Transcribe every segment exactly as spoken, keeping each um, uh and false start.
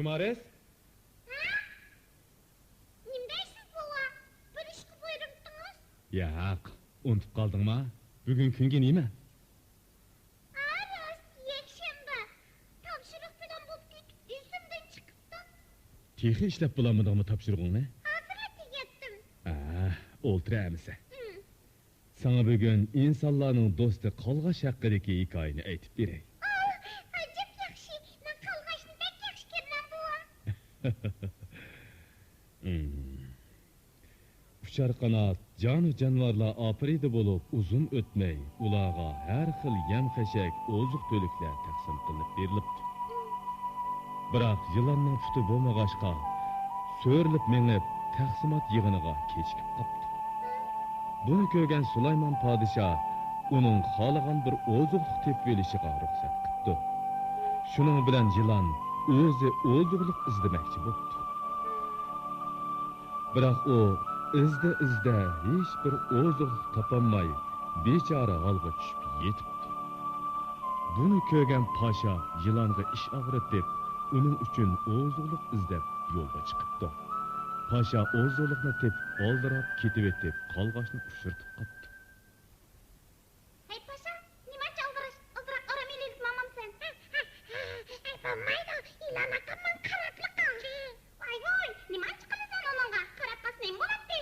جۇمارىس. ھە؟ نېمە دەيسىز، بوۋا؟ بىر ئىشقا بۇيرۇپتىڭىز؟ ياق، ئۇنتۇپ قالدىڭما؟ بۈگۈن كۈنگە نېمە؟ ھە، راست، يەكشەنبە. تاپشۇرۇق پىلان بولۇپ كېتىپ، ئېسىمدىن چىقىپتۇ. تېخى ئىشلەپ بولالمىدىڭمۇ تاپشۇرۇقۇڭنى؟ ھازىرلا تۈگەتتىم. ھە، ئولتۇر ئەمىسە. ھىم. ساڭا بۈگۈن ئىنسانلارنىڭ دوستى قالغاچ ھەققىدىكى ھېكايىنى ئېيتىپ بېرەي. ئاھ، ئەجەب ياخشى! مەن قالغاچنى بەك ياخشى كۆرىمەن، بوۋا. ھىم. ئۇچار قانات، جانۇ جانىۋارلار ئاپىرىدە بولۇپ، ئۇزۇن ئۆتمەي ئۇلارغا ھەر خىل يەم-خەشەك، ئوزۇق-تۈلۈكلەر تەقسىم قىلىنىپ بېرىلىپتۇ. بىراق يىلاننىڭ پۇتى بولمىغاچقا، سۆرىلىپ مېڭىپ، تەقسىمات يىغىنىغا كېچىكىپ قاپتۇ. بۇنى كۆرگەن سۇلايمان پادىشاھ ئۇنىڭ خالىغان بىر ئوزۇقلۇق تېپىۋېلىشىغا رۇخسەت قىپتۇ. شۇنىڭ بىلەن يىلان ئۆزى ئوزۇقلۇق ئىزدىمەكچى بوپتۇ. بىراق ئۇ ئىزدە-ئىزدە ھېچبىر ئوزۇقلۇق تاپالماي، بىچارە ھالغا چۈشۈپ يېتىپتۇ. بۇنى كۆرگەن پاشا يىلانغا ئىچ ئاغرىتىپ، ئۇنىڭ ئۈچۈن ئوزۇقلۇق ئىزدەپ يولغا چىقىپتۇ. پاشا ئوزۇقلۇقنى تېپىپ ئالدىراپ كېتىۋېتىپ، قالغاچنى ئۇچرىتىپ قاپتۇ. ھەي پاشا، نېمانچە ئالدىراش، ئازراق ئارام ئېلىۋېلىپ ماڭمامسەن؟ ھە، ھە، ھە، بولمايدۇ، يىلان ئاكام ماڭا قاراپلا قالدى. ۋاي ۋاي، نېمانچە قىلىسەن ئۇنىڭغا، قاراپ قالسا نېمە بولاتتى؟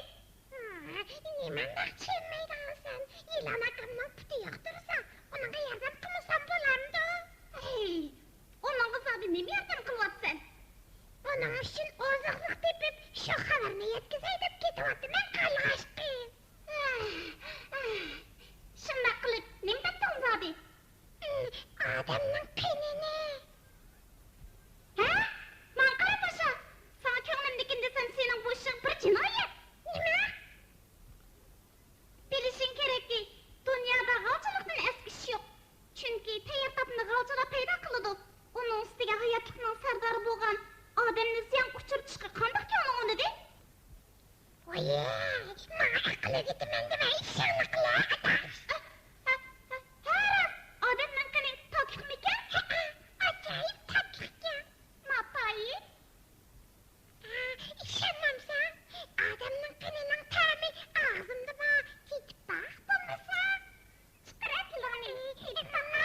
ھە، نېمانداق چىرمايدىغانسەن، يىلان ئاكامنىڭ پۇتى يوق تۇرسا، ئۇنىڭغا ياردەم قىلمىسام بولامدۇ؟ ھەي، ئۇنىڭغا زادى نېمە ياردەم قىلىۋاتىسەن؟ ئۇنىڭ ئۈچۈن ئوزۇقلۇق تېپىپ، شۇ خەۋەرنى يەتكۈزەي دەپ كېتىۋاتىمەن، قارلىغاچ قىز. شۇنداق قىلىپ، نېمە تاپتىڭ زادى؟ ئادەمنىڭ قېنىنى. ھە؟ ماڭا قارا پاشا! ساڭا كۆڭلۈمدىكىنى دېسەم، سېنىڭ بۇ ئىشىڭ بىر جىنايەت! نېمە؟ بىلىشىڭ كېرەككى، دۇنيادا غالچىلىقتىن ئەسكى ئىش يوق. چۈنكى تەييار تاپنى غالچىلار پەيدا قىلىدۇ. ئۇنىڭ ئۈستىگە ھاياتلىقنىڭ سەردارى بولغان ئادەمنى زىيانغا ئۇچرىتىشقا قانداق كۆڭلۈڭ ئۇنىدى؟ ۋايي، ماڭا ئەقىل ئۆگىتىمەن دېمەي، ئىشىڭنى قىلە، ئاداش. ھە، ھە، ھە، راست، ئادەمنىڭ قېنى تاتلىقمىكەن؟ ھەئە، ئاجايىپ تاتلىقكەن. ناتايىن. ھە، ئىشەنمەمسەن؟ ئادەمنىڭ قېنىنىڭ تەمى ئاغزىمدا بار، تېتىپ باق بولمىسا. چىقىرە تىلىڭنى. ماما.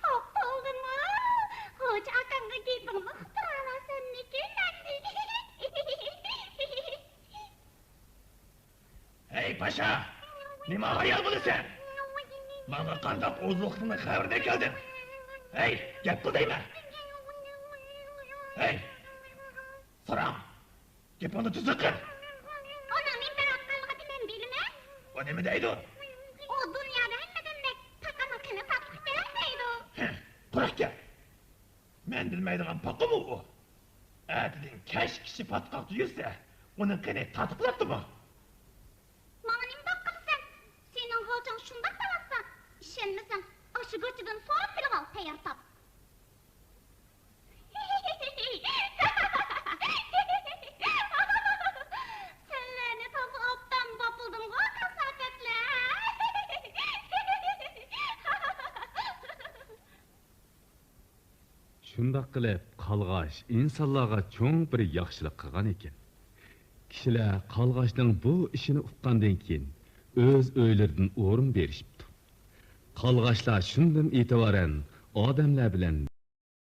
قاپالدىمۇ؟ خوجا ئاكاڭغا گېپىڭنى ئۇقتۇرالايسەنمىكىن ئەمدى؟ ھەي، پاشا! نېمە ھايال بولىسەن؟ ماڭا قانداق ئوزۇقلۇقنىڭ خەۋىرىدە كەلدىڭ؟ ھەي، گەپ قىل دەيمەن! ھەي! ساراڭ! گېپىڭنى تۈزۈك قىل! ئۇنىڭ نېمە دەۋاتقانلىقىنى مەن بىلىمەن. ئۇ نېمە دەيدۇ؟ ئۇ دۇنيادا ھەممىدىن بەك پاقىنىڭ قېنى تاتلىقكەن دەيدۇ. ھە، قۇرۇق گەپ. مەن بىلمەيدىغان پاقىمۇ ئۇ؟ ئەتىدىن كەچكىچە پاتقاقتا يۈرسە، ئۇنىڭ قېنى تاتلىق بولاتتىمۇ؟ ماڭا نېمە دەپ قىلىسەن؟ سېنىڭ غالچاڭ شۇنداق دەۋاتسا، ئىشەنمىسەڭ، ئاشۇ گاچىدىن سوراپ بىلىۋال، تەييار تاپ. سەنلەرنى تازا ئوبدان باپلىدىمغۇ، كاساپەتلەر! شۇنداق قىلىپ، قالغاچ ئىنسانلارغا چوڭ بىر ياخشىلىق قىلغان ئىكەن. كىشىلەر قالغاچنىڭ بۇ ئىشىنى ئۇققاندىن كېيىن، ئۆز ئۆيلىرىدىن ئورۇن بېرىشىپتۇ. قالغاچلار شۇندىن ئېتىبارەن ئادەملەر بىلەن